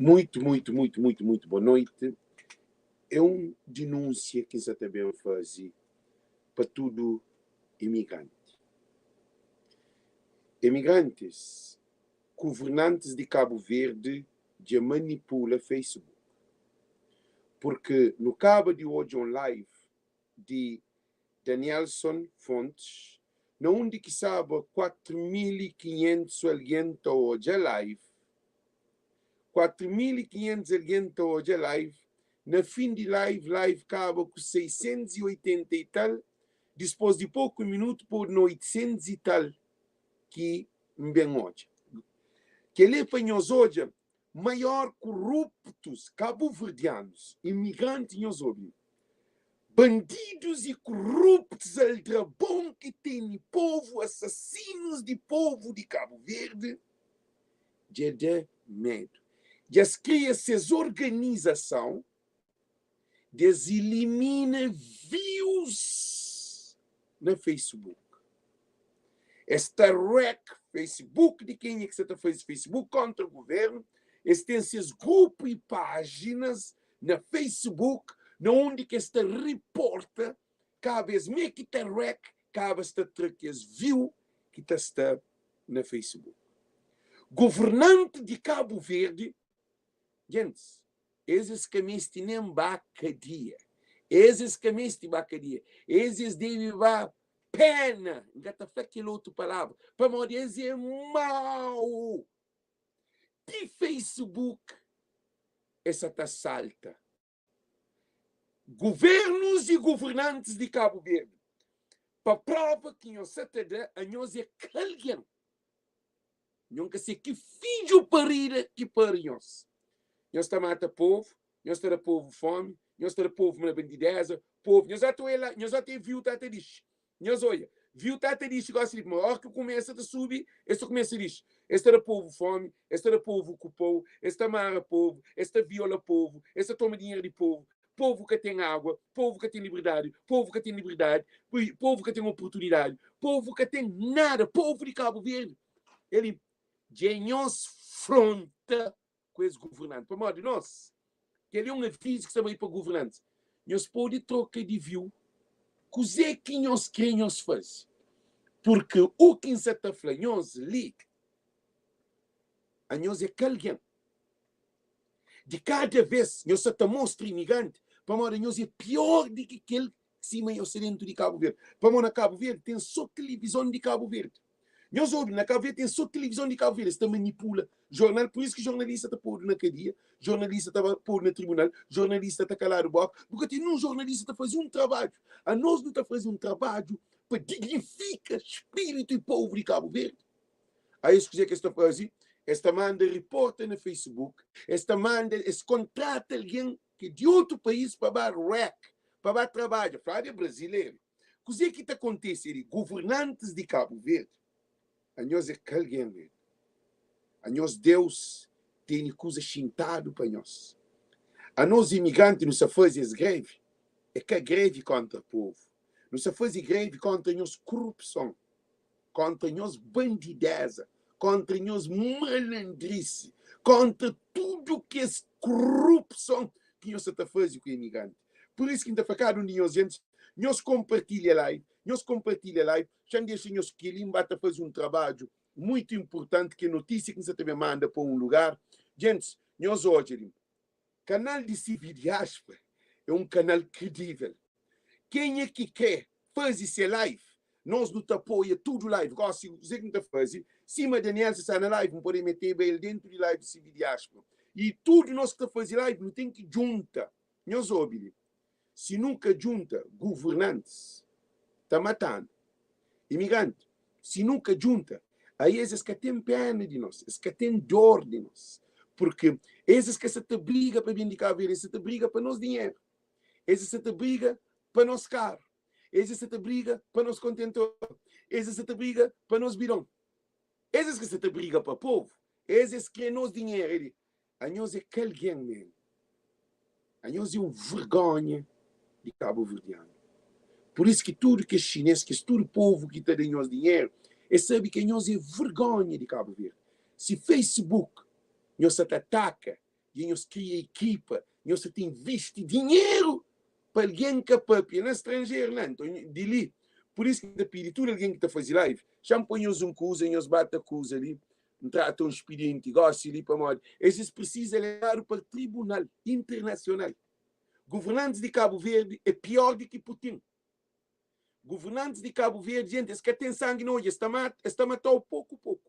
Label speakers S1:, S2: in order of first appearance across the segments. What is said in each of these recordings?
S1: Muito, muito, muito, muito, muito boa noite. É un dinúnsia ki N sa ta ben faze pa tudu imigranti. Imigrantis, governantis di Kabu Verdi dja manipula Facebook. Purki nu kaba di odja un live di Danielson Fontes na undi ki staba 4500 algen ta odja live, 4500 algen ta odja live, na fin di live, live kaba ku 680 i tal, dispos di poku minutu podu na 800 i tal ki N ben odja. Kel-li é pa nhos odja maior kuruptus kabuverdianus, imigranti nhos obi, bandidus i kuruptus aldrabon ki tene povu, asasinus di povu di Kabu Verdi, dja da medu. Dja es kria ses organizason, dja es ilimina views na Facebook. Es ta wreck Facebook di kenha ki sa ta faze Facebook kontra guvernu. Es ten ses grupu i pajinas na Facebook na undi ki es ta riporta kaba es me ki ta wreck kaba es ta tra kes view ki ta sta na Facebook. Governanti di Kabu Verdi, gentis, Es es ka meste nen ba kadia. Es es ka meste ba kadia. Es es debe ba pena. N ka ta fla kel otu palavra, pamodi es é mau. Ti Facebook es sa ta salta. Governus i governantis di Kabu Verdi, pa prova ki nhos sa ta da, anhos é ka algen. Nho ka se ki fidju parida ki pari nhos. Nhos ta mata povu, nhos ta da povu fomi, nhos ta da povu na bandideza, povu. Nhos ata oia la, nhos ata e viu ta ta dixi. Nhos oia, viu ta ta dixi gosi li, ma ora ki kumesa ta subi, es ta kumesa dixi. Es ta da povu fomi, es ta da povu ku pou, es ta mara povu, es ta viola povu, es ta toma dinheru di povu. Povu ka ten agua, povu ka ten liberdadi, povu ka ten liberdadi, povu ka ten oportunidadi, povu ka ten nada, povu di Kabu Verdi el dja nhos fronta ku es governanti pamodi nos kel é un avizu ki sta bai pa governantis nhos pode troka di viu kuze ki nhos kre nhos faze purki u ki N sa ta fla nhos li anhos é ka algen di kada vez nhos sa ta mostra imigranti pamodi nhos é pior di ki kel sima nhos sta dentu di Kabu Verdi pamodi na Kabu Verdi ten so tilivizon di Kabu Verdi nhos obi na Kabu Verdi ten so tilivizon di Kabu Verdi es ta manipula jornal pur isu ki jornalista ta podu na kadia jornalista ta podu na tribunal jornalista ta kaladu boka bu ka ten nun jornalista ta faze un trabadju anos nu ta faze un trabadju pa dignifika spiritu i povu di Kabu Verdi Aes kuzê ki es ta faze? Es ta manda riporta na Facebook, es ta manda, es kontrata algen ki é di otu país pa ba rek, pa ba trabadja. Fladu é brazileru. Kuzê ki ta kontise li? Governantis di Kabu Verdi, anhos é ka algen mesmu. Anhos Deus tene kuza xintadu pa nhos. Anos imigranti nu sa faze es grevi, é ka grevi kontra povu. Nu sa faze grevi kontra nhos korupson. kontra nhos bandideza, kontra nhos malandrisi, kontra tudu kes korupson ki nhos sa ta faze ku imigranti. Pur isu ki N ta fla kada un di nhos gentis, nhos konpartilha live, nhos konpartilha live, xa N dexa nhos kel-li, N ba ta faze un trabadju muitu inpurtanti, ki é notisia ki N sa ta ben manda pa un lugar. Gentis, nhos odja li, kanal di CV Diáspora é un kanal kredível. Kenha ki krê faze se live, nos nu ta apoia tudu live. Gósi, kuzê ki nu ta faze? Sima Daniel si sta na live, nu pode meteba el déntu di live di CV Diáspora. I tudu nos ki ta faze live, nu ten ki djunta. Nhos obi li, si nu ka djunta, governantis ta mata-nu. Imigranti, si nu ka djunta, aes es ka ten péna di nos, es ka ten dór di nos. Purki es es ka sa ta briga pa ben di Kabu Verdi, es sa ta briga pa nos dinheru. Es sta ta briga pa nos karu. Es sta ta briga pa nos kontentor. Es sta ta briga pa nos bidon. Es es ka sta ta briga pa povu. Es es kre nos dinheru. Ele, anhos é ka algen mesmu. Anhos é un vergonha di kabuverdianu. Pur isu ki tudu kes xinês, kes tudu povu ki ta da nhos dinheru, es sabe ki anhos é vergonha di Kabu Verdi. Si Facebook nhos sa ta ataka. Dja nhos kria ekipa, nhos sa ta invisti dinheru pa algen ka papia na stranjeru la. Nton, di li, pur isu ki N ta pidi tudu algen ki ta faze live, xa-m poi nhos un kuza, nhos ba ta kuza li, N trata un spidienti gosi li, pamodi es es prisiza lebadu pa tribunal internasional. Governantis di Kabu Verdi é pior di ki Putin. Governantis di Kabu Verdi, jenti, es ka ten sangi na odju, es ta mata, es ta matau poku poku.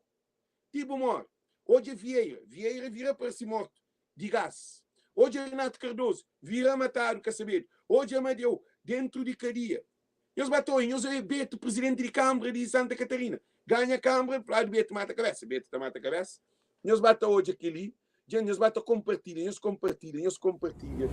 S1: Ti bu móre. Odja Vieira, Vieira vira parse mortu di gás. Odja Renato Cardoso, vira matadu ka sabedu. Odja Amadeu, dentru di kadia. Nhos ba ta oia, nhos oia Beto, presidenti di Kanbra di Santa Catarina, ganha Kanbra, fladu Beto mata kabesa, Beto ta mata kabesa. Nhos ba ta odja kel-li, dja nhos ba ta konpartilha, nhos konpartilha, nhos konpartilha.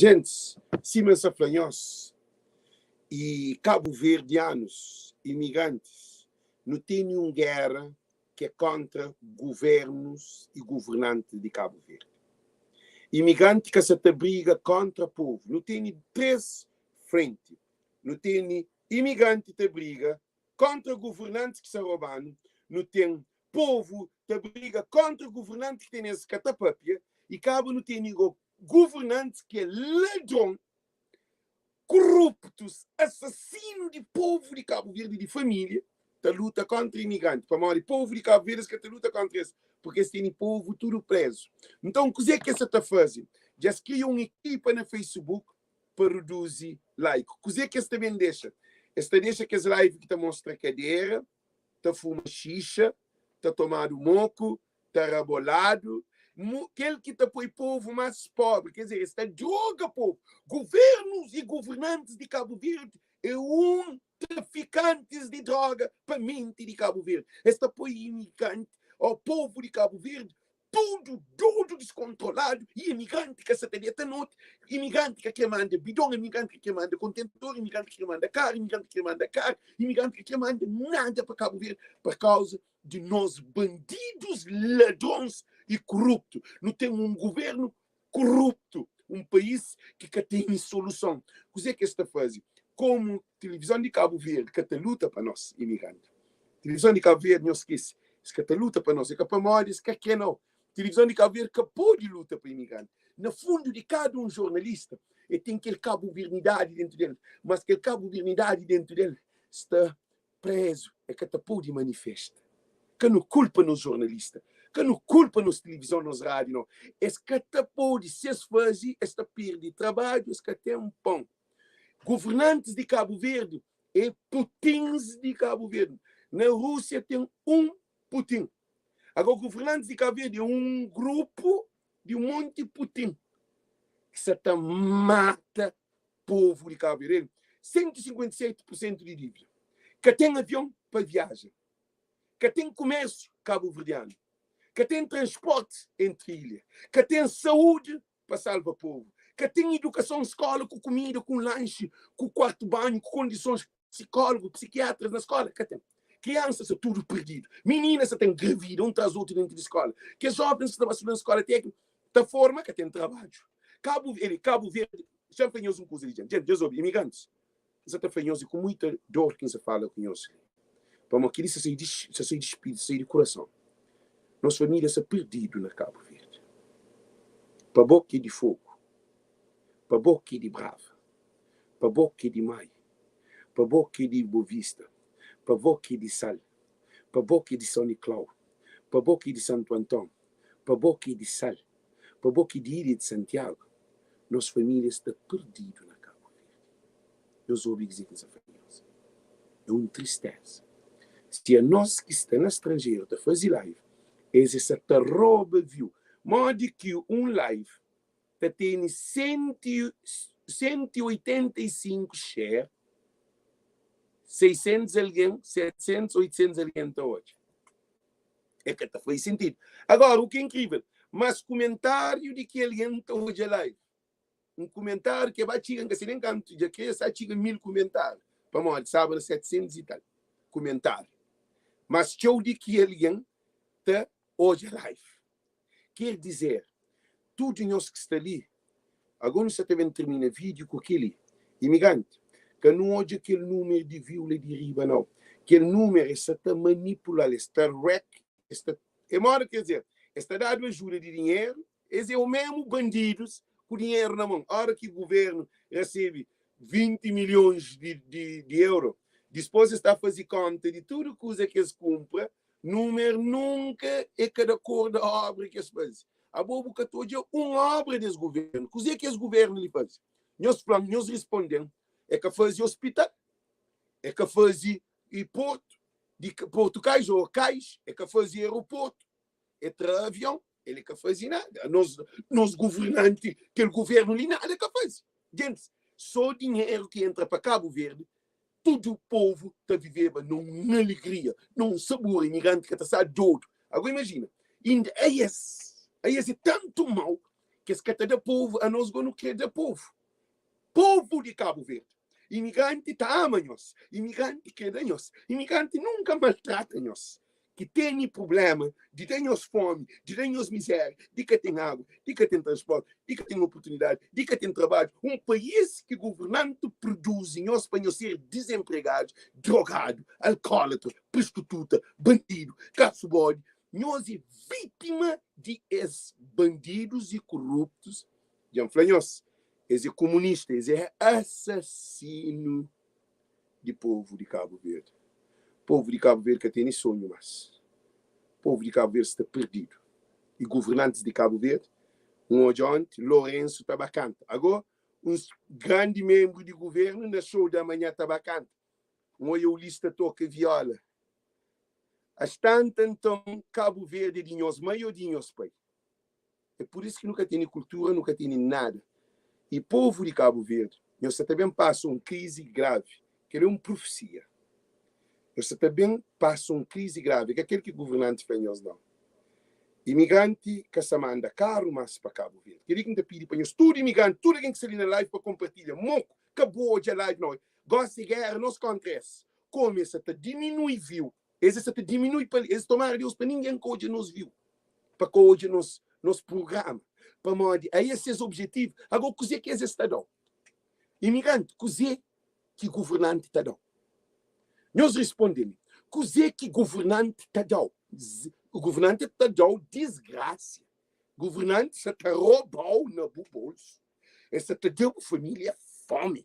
S1: Gentis, sima N sa fla nhos, i kabuverdianus, imigrantis, nu tene un géra ki é kóntra govérnus i governantis di Kabu Verdi. Imigranti ka sa ta briga kóntra povu. Nu tene 3 frenti. Nu tene imigranti ta briga kóntra governantis ki sa roba-nu, nu ten povu ta briga kóntra governanti ki tene es ka ta papia, i kaba nu tene go governantis ki é ladron, koruptus, asasinu di povu di Kabu Verdi di família ta luta kóntra imigranti pamodi povu di Kabu Verdi es ka ta luta kóntra es purki es tene povu tudu prézu. Nton kuzê ki es sa ta faze? Dja es kria un ekipa na Facebook pa reduzi like. Kuzê ki es ta ben dexa? Es ta dexa kes live ki ta mostra kadera, ta fuma xixa, ta tomadu moku, ta raboladu, kel ki ta poi povu más pobri, quer dizer, es ta droga povu. Governus i governantis di Kabu Verdi é un trafikantis di droga pa menti di Kabu Verdi. Es ta poi imigranti ó povu di Kabu Verdi tudu dodu, diskontroladu, i imigranti ka sa ta deta noti, imigranti ka kre manda bidon, imigranti ka kre manda kontentor, imigranti ka kre manda karu, imigranti ka kre manda karu, imigranti ka kre manda nada pa Kabu Verdi pa kauza di nos bandidus, ladrons i kuruptu. Nu ten un guvernu kuruptu, un país ki ka tene soluson. Kuzê ki es ta faze? Komu tilivizon di Kabu Verdi ka ta luta pa nos imigranti, tilivizon di Kabu Verdi, nhos skese, es ka ta luta pa nos, é ka pamodi es ka kre nau. Tilivizon di Kabu Verdi ka pode luta pa imigranti. Na fundu di kada un jornalista, e ten kel kabuvernidadi dentu del, mas kel kabuvernidadi dentu del sta prezu e ka ta pode manifesta. Ka nu kulpa nos jornalista, ka nu kulpa nos tilivizon, nos rádiu, nau. Es ka ta pode, si es faze, es ta perde trabadju, es ka ten pon. Governantis di Kabu Verdi é Putins di Kabu Verdi. Na Rúsia ten un Putin. Agora, governantis di Kabu Verdi é un grupu di un monti Putin ki sa ta mata povu di Kabu Verdi, 157 pur sentu di dívida. Ka ten avion pa viaja, ka ten kumérsiu kabuverdianu, ka ten transporti entri ilha, ka ten saúdi pa salva povu, ka ten idukason, skóla ku kumida, ku lanxi, ku kuartu banhu, ku kondisons, psikólogu, psikiatras na skóla, ka ten. Kriansa sta tudu perdidu, mininas sta ta engravida un tras otu dentu di skóla, kes jóvens ki sta ba studa na skóla tékniku ta forma, ka ten trabadju. Kabu Verdi, Kabu Verdi, Xa-m fla nhos un kuza li, djent. Djent, nhos obi, imigrantis. N sa ta fla nhos, i ku muita dor ki N sa fala ku nhos li, pamodi kel-li sa sai di, sa sai di spiritu, sa sai di kurason. Nos família sta perdidu na Kabu Verdi. Pa bo ki é di Fogu, pa bo ki é di Brava, pa bo ki é di Maio, pa bo ki é di Bovista, pa bo ki é di Sal, pa bo ki é di São Niklau, pa bo ki é di Santu Anton, pa bo ki é di Sal, pa bo ki é di Ilha di Santiagu, nos família sta perdidu na Kabu Verdi. Nhos obi kuzê ki N sta fla nhos. É un tristeza. Si anos ki sta na stranjeru ta faze live, es é sa ta roba view. Modi ki un live ta tene 185 share, 600 algen, 700, 800 algen ta odja? É ka ta faze sentidu. Agora, o ki é inkrivel, mas kumentáriu di ki algen ta odja live, un kumentáriu ki é ba txiga, N ka se nen kantu dja kre sa txiga 1000 kumentáriu, pamodi staba na 700 i tal kumentáriu, mas txeu di ki algen ta odja live. Ker dizer, tudu nhos ki sta li, ago nu sta ta ben tirmina vídiu ku kel-li. Imigranti, ka nu odja kel númeru di view la di riba, nau. Kel númeru es sa ta manipula-l, es ta rec, es ta, é moda ker dizer, es ta dadu ajuda di dinheru, es é o mesmu bandidus ku dinheru na mon. Ora ki guvernu rasebe 20 milhons di, di, di euro, dispôs es ta faze konta di tudu kuza ki es kunpra, Númeru nunka é ka di akordu a obra ki es faze. Abo bu ka ta odja un obra des guvernu. Kuzê ki es guvernu li faze? Nhos fla-m, nhos risponde-m, é ka faze ospital, é ka faze i portu di portu kais ô kais, é ka faze aeroportu, é tra avion, el ka faze nada. Nos, nos governanti, kel guvernu li nada ka faze. Gentis, sô dinheru ki entra pa Kabu Verdi Tudu povu ta viveba na un alegria, na un sabura, imigranti ka ta sa dodu. Agora imajina, inda aes, aes é tantu mau ki es ka ta da povu, anos go nu kre da povu. Povu di Kabu Verdi, imigranti ta ama nhos, imigranti kre da nhos, imigranti nunka maltrata nhos. Ki tene prublema di da nhos fomi, di da nhos mizeria, di ka ten agu, di ka ten transporti, di ka ten oportunidadi, di ka ten trabadju, un país ki governanti produzi nhos pa nhos ser dizenpregadus, drogadu, alkólatra, prostituta, bandidu, kasu bodi, nhos é vítima di es bandidus i koruptus. Dja N fla nhos, es é komunista, es é asasinu. di povu di Kabu Verdi. Povu di Kabu Verdi ka tene sonhu mas. Povu di Kabu Verdi sta perdidu. I governantis di Kabu Verdi, N odja onti Lourenço ta ba kanta. Ago, uns grandi menbru di guvernu na show di amanhã ta ba kanta. N odja Ulisses ta toka viola. As tanta, nton, Kabu Verdi é di nhos mai ô di nhos pai? É pur isu ki nu ka tene kultura, nu ka tene nada. I povu di Kabu Verdi, nhos sa ta ben pasa un krizi gravi. Kel é un profesia. Nhos sa ta ben pasa un krizi gravi. É ka kel ki guvernanti fla nhos, nau. Imigranti ka sa manda karu mas pa Kabu Verdi. Kel-li ki N ta pidi pa nhos tudu imigranti, tudu algen ki sta li na live pa konpartilha. Moku, ka bu odja live nau. Gosi é géra nos kontra es. Komu es sa ta diminui view, es sa ta diminui pa es tomara Deus pa ningen ka odja nos view. pa ka odja nos nos prugrama pamodi a es ses objetivu. Agora kuze ki es es ta dau? Imigranti, kuze ki guvernanti ta dau? Nhos risponde-mi, kuze ki guvernanti ta dau? Guvernanti ta dau disgrasia. Guvernanti sa ta robau na bu bolsu. Es sa ta da bu familia fomi.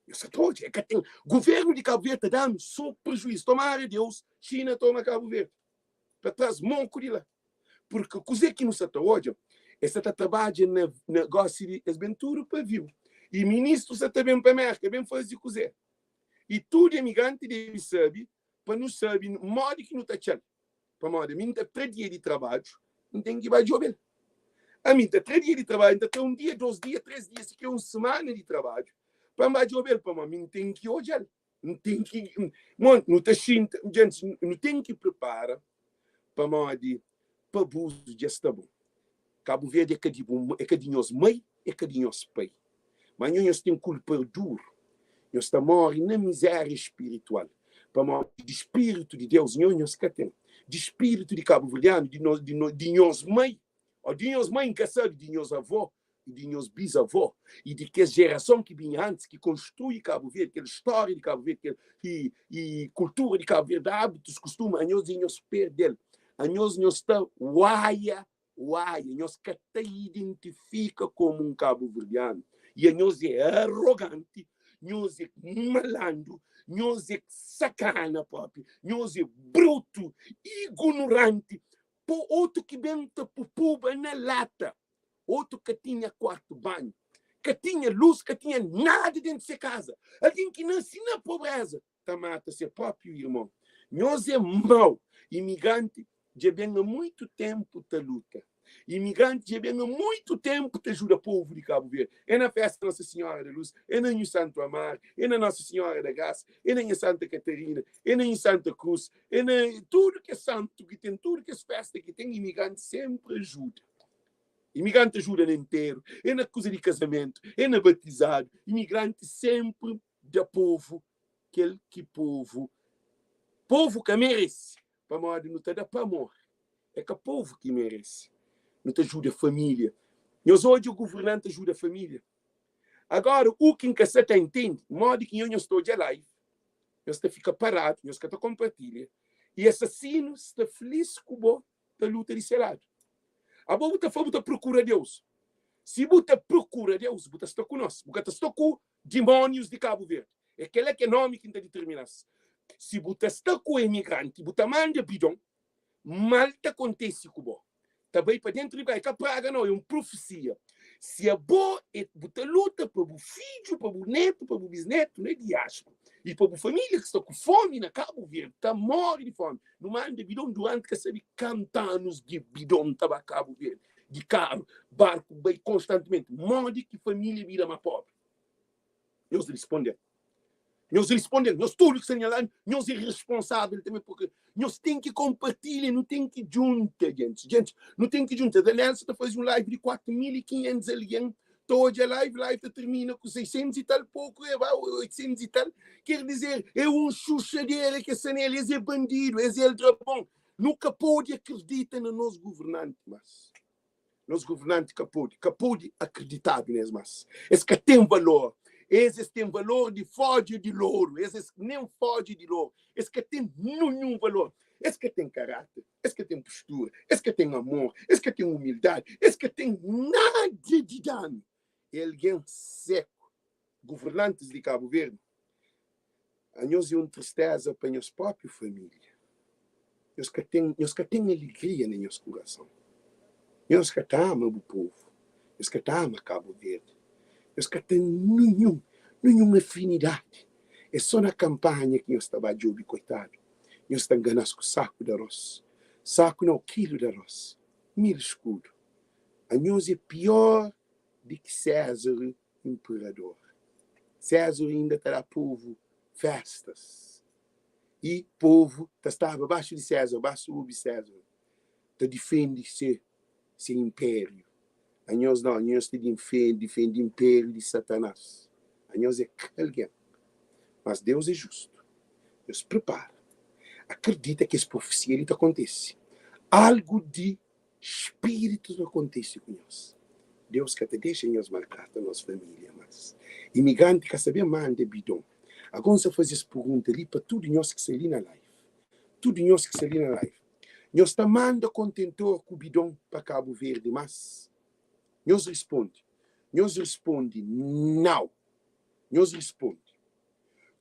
S1: Nhos ka ta odja, e ka ten. Guvernu di Kabu Verdi ta da-nu so prejuizu. Tomara Deus, Xina toma Kabu Verdi pa tras moku di la. Purki kuze ki nu sa ta odja, es sa ta trabadja na na gosi di es ben tudu pa viu. I ministru sa ta ben pa Merka, ben faze kuze? I tudu emigranti debe sabe pa nu sabe modi ki nu ta atxa-l. Pamodi ami N ta tra dia di trabadju, N ten ki ba djobe-l. Ami N ta tra dia di trabadju, N ta tra un dia, dos dia, tres dia, si kre un simana di trabadju pa N ba djobe-l, pamodi mi N ten ki odja-l. N ten ki, mon, nu ta xinta, gentis, nu ten ki pripara pamodi pa abuzu dja sta bon. Kabu Verdi é ka di bu, é ka di nhos mai, é ka di nhos pai. Ma anho nhos ten kulpa duru. Nhos ta móre na mizéria spiritual, pamodi di spiritu di Deus nho nhos ka ten. Di spiritu di kabuverdianu, di nos, di no, di nhos mai, ô di nhos mai, N ka sabe, di nhos avó. i di nhos bizavó i di kes jerason ki binha antis ki konstrui Kabu Verdi, kel stória di Kabu Verdi, kel i, i kultura di Kabu Verdi, hábitus, kustuma, anhos dja nhos perde-l. Anhos nhos ta waia, waia, nhos ka ta identifika komu un kabuverdianu i anhos é aroganti, nhos é malandru, nhos é sakana propi, nhos é brutu, ignoranti, po otu ki ben ta pupuba na lata, otu ka tinha kuartu banhu, ka tinha lus, ka tinha nada dentu se kaza, algen ki nase na pobreza ta mata se propiu irmon. Nhos é mau. Imigranti dja ben a muitu tenpu ta luta. Imigranti dja ben a muitu tenpu ta juda povu di Kabu Verdi. É na festa Nosa Sinhora da Lus, é na Nhu Santu Amar, é na Nosa Sinhora da Grasa, é na Nha Santa Katarina, é na Nhu Santa Krus, é na tudu kes santu ki ten, tudu kes festa ki ten, imigranti senpri ajuda. Imigranti ajuda na enteru, é na kuza di kazamentu, é na batizadu. Imigranti senpri da povu kel ki povu povu ka merese pamodi nu ta da pa amor é ka povu ki merese nu ta ajuda família nhos odja governanti ajuda família agora u ki nka sa ta intende modi ki nho nhos ta odja live nhos ta fika paradu nhos ka ta konpartilha i asasinu sta filis ku bo ta luta di se ladu. Abo bu ta fla bu ta prokura Deus. Si bu ta prokura Deus, bu ta sta ku nos. Bu ka ta sta ku dimónius di Kabu Verdi. É kela ki é nomi ki N ta ditermina-s. Si bu ta sta ku emigranti, bu ta manda bidon, mal ta kontese ku bo. Ta bai pa dentu di bo. É ka praga nau, é un profesia. Si abo é bu ta luta pa bu fidju, pa bu netu, pa bu bisnetu na diáspora i pa bu família ki sta ku fomi na Kabu Verdi, ta móre di fomi. Nu manda bidon duranti ka sabe kanta anus di bidon ta ba Kabu Verdi di karu, barku bai konstantimenti. Modi ki familia bira ma pobri? Nhos risponde-m. Nhos risponde-m. Nhos tudu ki sta nha ladu, nhos é responsável tanbe purki nhos ten ki konpartilha, nu ten ki djunta, gentis. Gentis, nu ten ki djunta. Da Nelson ta faze un live di 4500 algen ta odja live, live ta termina ku 600 e tal poku, e ba 800 e tal. Quer dizer, é un xuxadera ke sta nel, es é bandidu, es é aldrabon. Nu ka pode akredita na nos governanti mas. Nos governanti ka pode, ka pode akreditadu nes mas. Es ka ten valor. Es es ten valor di fodja di loru, es es nen fodja di loru. Es ka ten nunhun valor. Es ka ten karáter. Es ka ten postura, es ka ten amor, es ka ten umildadi, es ka ten nada di danu. É algen seku. Governantis di Kabu Verdi, anhos é un tristeza pa nhos propriu familia. Nhos ka ten, nhos ka ten alegria na nhos kurason. Nhos ka ta ama bu povu, nhos ka ta ama Kabu Verdi. Nhos ka ten ninhun, ninhun afinidadi. É so na kanpanha ki nhos ta ba djobe koitadu. Nhos ta ngana-s ku saku di arôs. Saku nau, kilu di arôs. 1000 skudu. Anhos é pior di ki Sézar inperador. Sézar inda ta da povu féstas. I povu ta staba baxu di Sézar, baxu obi Sézar, ta difende se se inpériu. Anhos nau, anhos ta difende inpériu di Satanás. Anhos é ka algen. Mas Deus é justu. Nhos pripara. Akredita ki es profesia li ta kontise. Algu di spiritu ta kontise ku nhos. Deus ka ta dexa nhos maltrata nos familia mas. Imigranti ka sabe manda bidon. Ago N sa faze es pergunta li pa tudu nhos ki sta li na live. Tudu nhos ki sta li na live. Nhos ta manda kontentor ku bidon pa Kabu Verdi mas? Nhos risponde. Nhos risponde nau. Nhos risponde.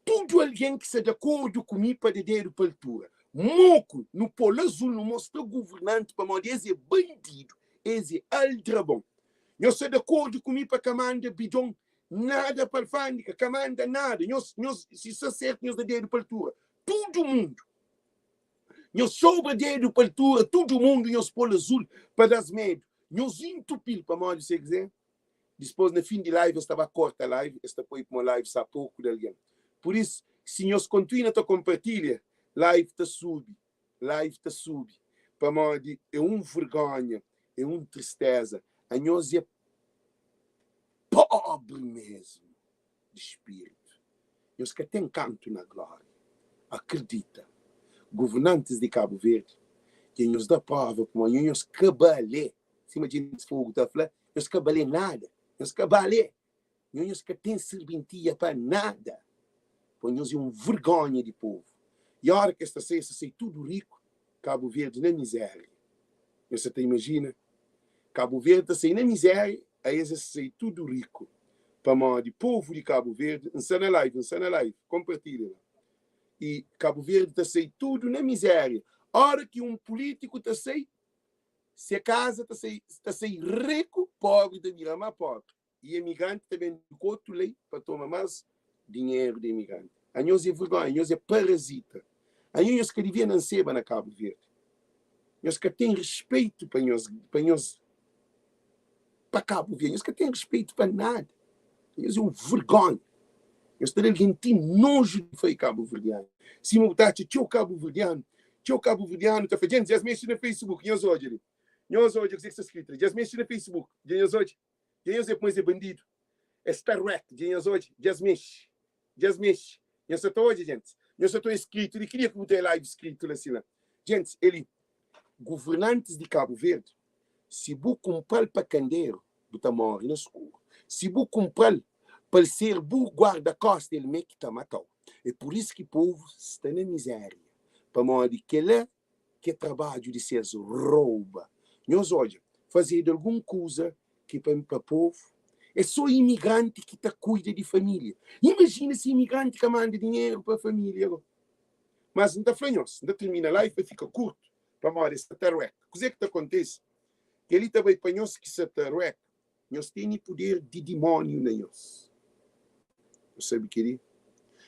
S1: Tudu algen ki sta di akordu ku mi pa da dedu pa altura. Moku, nu po-l azul, nu mostra guvernanti pamodi es é bandidu, es é aldrabon. Nhos sta di akordu ku mi pa ka manda bidon nada pa alfandika, ka manda nada. Nhos, nhos, si sta sertu nhos da dedu pa altura. Tudu mundu. Nhos sobra dedu pa altura, tudu mundu nhos po-l azul pa da-s medu. Nhos intupi-l pamodi se kze. Dispos na fin di live es ta ba korta live, es ta poi pmo live sa poku di algen. Pur is, si nhos kontuina ta konpartilha, live ta subi, live ta subi. Pamodi e un vergonha, e un tristeza. Anhos e pobri mesmu di spiritu. Nhos ka ten kantu na gloria. Akredita, governantis di Kabu Verdi dja nhos da prova pmo anhos ka bale, sima djentis Fogu ta fla, nhos ka bale nada. Nhos ka bale. Nho nhos ka ten sirbintia pa nada. Po nhos é un vergonha di povu. I ora ki es ta sai, es ta sai tudu riku, Kabu Verdi na mizéria. Nhos sa ta imajina? Kabu Verdi ta sai na mizéria, a es es sai tudu riku. Pamodi povu di Kabu Verdi, N sta na live, N sta na live, konpartilha la. I Kabu Verdi ta sai tudu na mizéria. Ora ki un pulítiku ta sai, se kaza ta sai, ta sai riku, pobri ta bira má pobri. I emigranti ta ben ku otu lei pa toma más dinheru di emigranti. Anhos é vergonha, anhos é parazita. Anhos nhos ka divia nanseba na Kabu Verdi. Nhos ka ten respeitu pa nhos, pa nhos, pa Kabu Verdi. Nhos ka ten respeitu pa nada. Nhos é un vergonha. Nhos ta da algen ti noju di fai kabuverdianu. Sima bu ta atxa txeu kabuverdianu, txeu kabuverdianu ta fla, Djentis, dja es mexe na Facebook, nhos odja li. Nhos odja kuzê ki sta skritu li. Dja es mexe na Facebook, dja nhos odja. Dja nhos é kuma es é bandidu. Es sta rek, dja nhos odja, dja es mexe, dja es mexe. Nhos sa ta odja, djentis? Nhos sa ta odja skritu li? Ki dia ki bu ta odja live skritu la si la? Djentis, el li, governantis di Kabu Verdi, si bu kunpra-l pa kanderu, bu ta móre na skuru. Si bu kunpra-l pa el ser bu guarda-kosta, el mê ki ta mata-u. É pur isu ki povu sta na mizéria, pamodi kel-la ki é trabadju di ses rouba. Nhos odja, fazedu algun kuza ki pa pa povu. É sô imigranti ki ta kuida di família. Imajina si imigranti ka manda dinheru pa família go. Mas N ta fla nhos, N ta tirmina live pa fika kurtu, pamodi es sta ta rueka. Kuzê ki ta kontise? Kel-li ta bai pa nhos ki sta ta rueka. Nhos tene puder di dimóniu na nhos. Nhos sabe kel-li?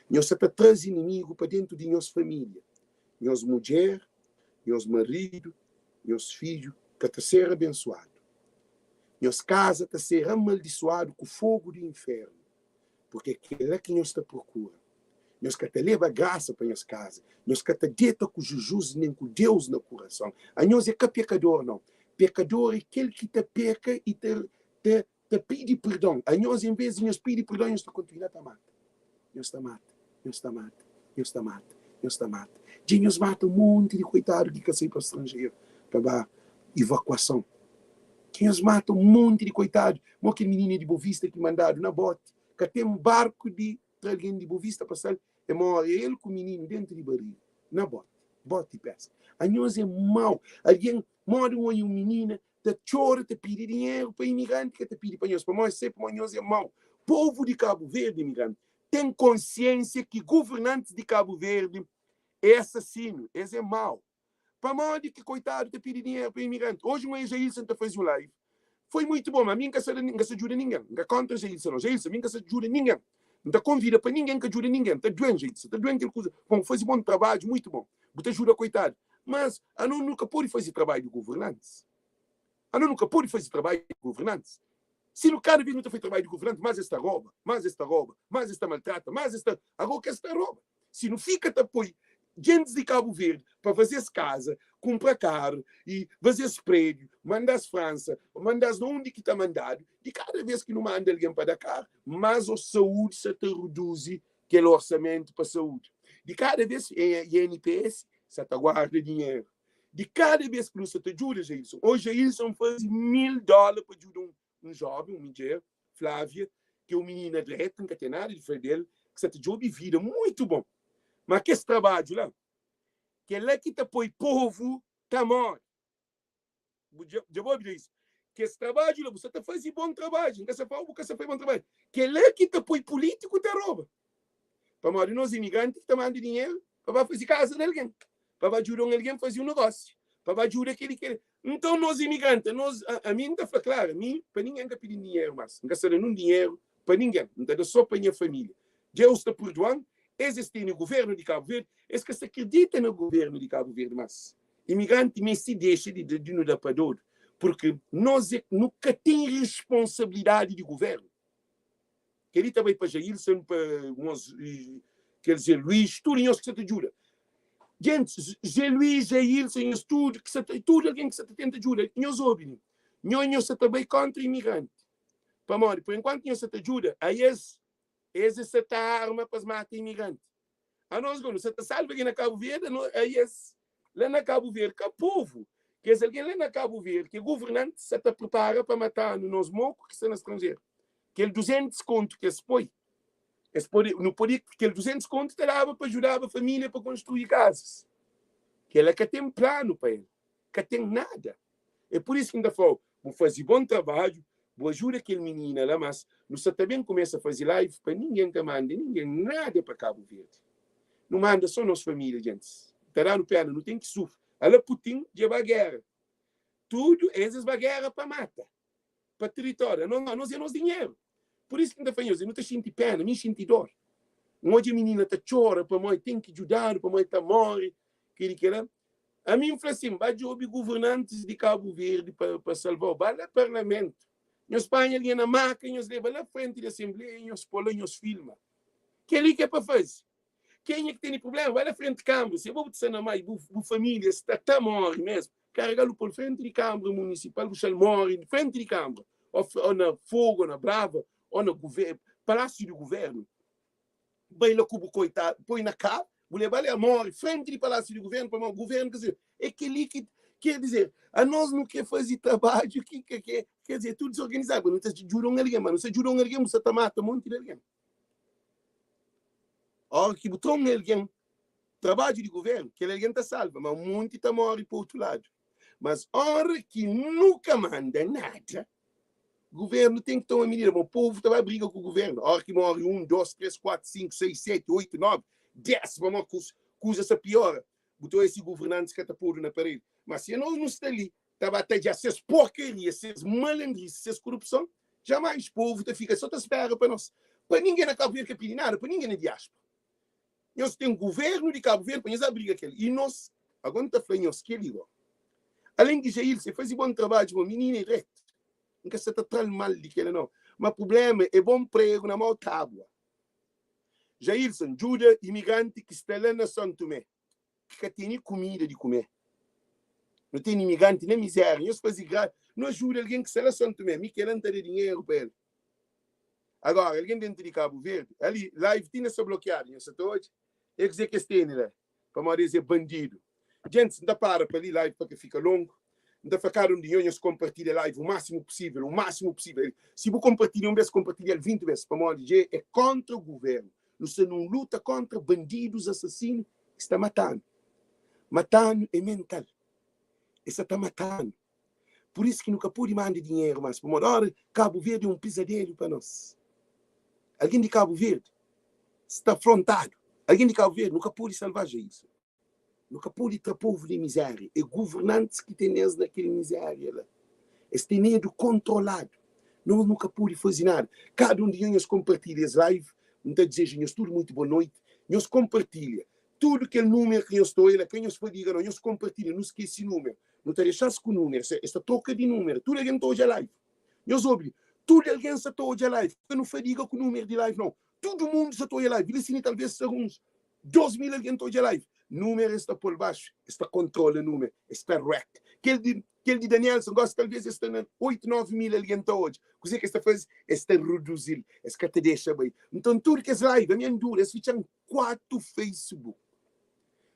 S1: Nhos sta ta traze inimigu pa déntu di nhos família. Nhos mudjer, nhos maridu, nhos fidju ka ta ser abensuadu. Nhos kaza ta ser amaldisuadu ku fogu di inférnu, purkê kel-la ki nhos ta prokura. Nhos ka ta leba grasa pa nhos kaza, nhos ka ta deta ku Jujus nen ku Deus na kurason. Anhos é ka pekador, nau. Pekador é kel ki ta peka i ta ta ta pidi perdon. Anhos, envês di nhos pidi perdon, nhos ta kontinua ta mata. Nhos ta mata, nhos ta mata, nhos ta mata, nhos ta mata. Dja nhos mata un monti di koitadu ki ka sai pa stranjeru pa ba ivakuason. Dja nhos mata un monti di koitadu, mo kel minina di Bovista ki mandadu na boti, ka ten barku di tra algen di Bovista pa sal, e more el ku mininu dentu di bariga, na boti, boti peska. Anhos é mau, algen modi un oia un minina ta txora ta pidi dinheru pa imigranti ka ta pidi pa nhos, pamodi se pamodi nhos é mau. Povu di Kabu Verdi imigranti ten konsiensia ki guvernantis di Kabu Verdi é asasinu, es é mau. Pamodi ki koitadu ta pidi dinheru pa imigranti? Oji un oia Jailson ta fazi un live Foi muito bom, ma mi N ka sa N ka sa djuda ningen. N ka kontra Jailson no. Jailson, mi N ka sa djuda ningen. N ta konvida pa ningen ka djuda ningen. Ta duen, Jailson, ta duen kel kuza. Bom, bu fazi bon trabadju, muito bom. Bu ta djuda koitadu. Mas ano nu ka podi fazi trabadju di governantis. Ano nu ka podi fazi trabadju di governantis. Si nu kada vez nu ta fazi trabadju di governantis, mas es ta roba, mas es ta roba, mas es ta maltrata, mas es ta. Ago kes ta roba. Si nu fika ta poi djentis di Kabu Verdi pa faze-s kaza, kunpra karu i faze-s prédiu, manda-s Fransa, manda-s na undi ki ta mandadu, di kada bês ki nu manda algen pa Dakar, más o saúdi sa ta reduzi kel orsamentu pa saúdi. Di kada bês, INPS sa ta guarda dinheru. Di kada bês ki nu sa ta djuda Jailson, ô Jailson faze 1000 dóla pa djuda un jóven, un midjer, Flávia, ki é un minina dretu, N ka ten nada di fla del, ki sa ta djobe vida, muitu bon. Ma kes trabadju la, kel-la ki ta poi povu ta móre. Bu dja bu obi di isu? Kes trabadju la, bu sa ta faze bon trabadju, N ka sa fla-u bu ka sa faze bon trabadju. Kel-la ki ta poi pulítiku ta roba. Pamodi nos imigranti ki ta manda dinheru pa ba faze kaza di algen, pa ba djuda un algen faze un nogósiu, pa ba djuda kel-li, kel-li. Nton, nos imigranti, nos, ami N ta fla klaru, ami pa ningen ka pidi-m dinheru más. N ka sta da nun dinheru pa ningen, N ta da sô pa nha família. Deus ta purdua-m, es es tene guvernu di Kabu Verdi, es ka sta kridita na guvernu di Kabu Verdi más. Imigranti meste dexa di da di nu da pa dodu, purki nos é nu ka ten responsabilidadi di guvernu. Kel-li ta bai pa Jailson, pa nos, kel Zé Luís, tudu nhos ki sa ta djuda. Gentis, Zé Luís, Jailson, nhos tudu ki sa ta, tudu algen ki sa ta tenta djuda, nhos obi li. Nho, nhos sa ta bai kóntra imigranti. Pamodi, por enkuantu nhos sa ta djuda, ai es, es es sa ta arma pa es mata imigranti. Anos go, nu sa ta salva algen na Kabu Verdi, ano, ai es, la na Kabu Verdi, ka povu, kes algen la na Kabu Verdi, ki é governanti, sa ta pripara pa mata-nu, nos moku ki sta na stranjeru. Kel 200 kontu ki es poi, es pode, nu pode, kel 200 kontu ta daba pa ajudaba família pa konstrui kazas. Kel-la ka ten planu pa el, ka ten nada. É pur isu ki N ta fla-u, bu faze bon trabadju, bu ajuda kel minina la, mas nu sa ta ben kumesa faze live pa ningen ka manda ningen nada pa Kabu Verdi. Nu manda so nos família, djentis. Ta da-nu pena, nu ten ki sufri. Ala Putin dja ba géra. Tudu es, es ba géra pa mata. pa tiritóriu. Anos, anos é nos dinheru. Pur isu ki N ta fla nhos, nu ta xinti péna, mi N xinti dór. N odja minina ta txora pamodi ten ki djudadu, pamodi ta móre, kel-li, kel-la. Ami N fla sin, ba djobe governantis di Kabu Verdi pa, pa salva-u. Ba la parlamentu, nhos panha algen na maka, nhos leba la frenti di asenbleia, nhos pô la, nhos filma. Kel-li ki é pa faze. Kenha ki tene prubléma, bai la frenti kanbra. Si abo bu ta sta na mai, bu, bu família sta ta móre mésmu, karega-l bu pô-l frenti di kanbra munisipal, bu xa-l móre frenti di kanbra, ô, ô na Fogu, ô na Brava, ô na guver, palásiu di guvérnu. Bai la ku bu koitadu, poi na karu, bu leba-l, el móre frenti di palásiu di guvérnu, pamodi guvérnu ka sabe. É kel-li ki ker dizer, anos nu kre faze trabadju ki ka ke, ker dizer, tudu dizorganizadu, nu ta djuda un algen, ma nu sta djuda un algen, bu sta ta mata monti di algen. Óra ki bu tra un algen trabadju di govérnu, kel algen ta salva, má un monti ta móre pa otu ladu. Mas óra ki nu ka manda nada, govérnu ten ki toma midida. Ma povu ta ba briga ku govérnu. Óra ki móre un, dôs, três, kuatu, sinku, seis, seti, oitu, novi, dés, pamodi kuza sta piora. Bu ta oja si governantis ka ta podu na paredi. Má si anos nu sta li ta ba tadja ses porkaria, ses malandrisi, ses korupson, jamais povu ta fika so ta spera pa nos. Pa ningen na Kabu Verdi ka pidi nada, pa ningen na diaspora. Nhos ten guvernu di Kabu Verdi pa nhos abriga kel. I nos, ago N ta fla nhos kel-li go. Alen di Jailson, e faze bon trabadju, ma minina e dretu. N ka sa ta tra-l mal di kel-la nau. Ma prublema e bon pregu na mau tabua. Jailson, djuda imigranti ki sta la na Son Tumé. ki ka tene kumida di kume. Nu tene imigranti na mizéria. Nhos faze gra, nu ajuda algen ki sta la Son Tumé. Mi kel-la N ta da dinheru pa el. Agora, algen dentu di Kabu Verdi, ali, live ti na sta blokiadu, nhos sa ta odja? É kuzê ki es tene la, pamodi es é bandidu. Gentis, N ta para pa li live pa ka fika longu. N ta fla kada un di nhos, nhos konpartilha live o másimu pusível, o másimu pusível. Si bu konpartilha un bês, konpartilha-l 20 bês, pamodi dja é kóntra guvérnu. Nu sta nun luta kóntra bandidus asasinu ki sta mata-nu. Mata-nu é mental. Es sta ta mata-nu. Pur isu ki nu ka pode manda dinheru más, pamodi óra Kabu Verdi é un pizadelu pa nos. Algen di Kabu Verdi sta frontadu. Algen di Kabu Verdi, nu ka pode salva Jailson. Nu ka pode tra povu di mizéria. É governantis ki tene-s na kel mizéria la. Es tenedu kontroladu. Nos nu ka pode faze nada. Kada un di nhos, nhos konpartilha es live. N ta dizeja nhos tudu muitu bo noiti. Nhos konpartilha tudu kel númeru ki nhos ta oia la. Ka nhos fadiga nau. Nhos konpartilha. Nu skese númeru. Nu ta dexa-s ku númeru. Es ta troka di númeru. Tudu algen ta odja live. Nhos obi li. Tudu algen sa ta odja live. Ka nu fadiga ku númeru di live nau. Tudu mundu sa ta odja live. Li si talvez ser uns 2000 algen ta odja live. Númeru es ta pô-l baxu, es ta kontrola númeru, es ta rec. Kel di, kel di Danielson gosi talvez es sta na 8, 9 mil algen ta odja. Kuzê ki es ta faze? Es ta reduzi-l, es ka ta dexa bai. Nton tudu kes live, ami N dura, es fitxa-m 4 Facebook.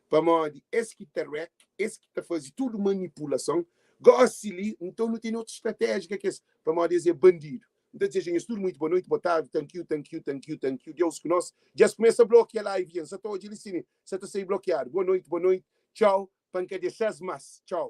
S1: Pamodi es ki ta rec, es ki ta faze tudu manipulason. Gosi li, nton nu tene otu stratéjia ki kes, pamodi es é bandidu. N ta dizeja nhos tudu muitu boa noiti, boa tardi, thank you, thank you, thank you, thank you, Deus ku nos. Dja es kumesa blokia live dja, N sa ta odja li si mi sa ta sai blokiadu. Boa noiti, boa noiti, txau, pa N ka dexa-s más, txau.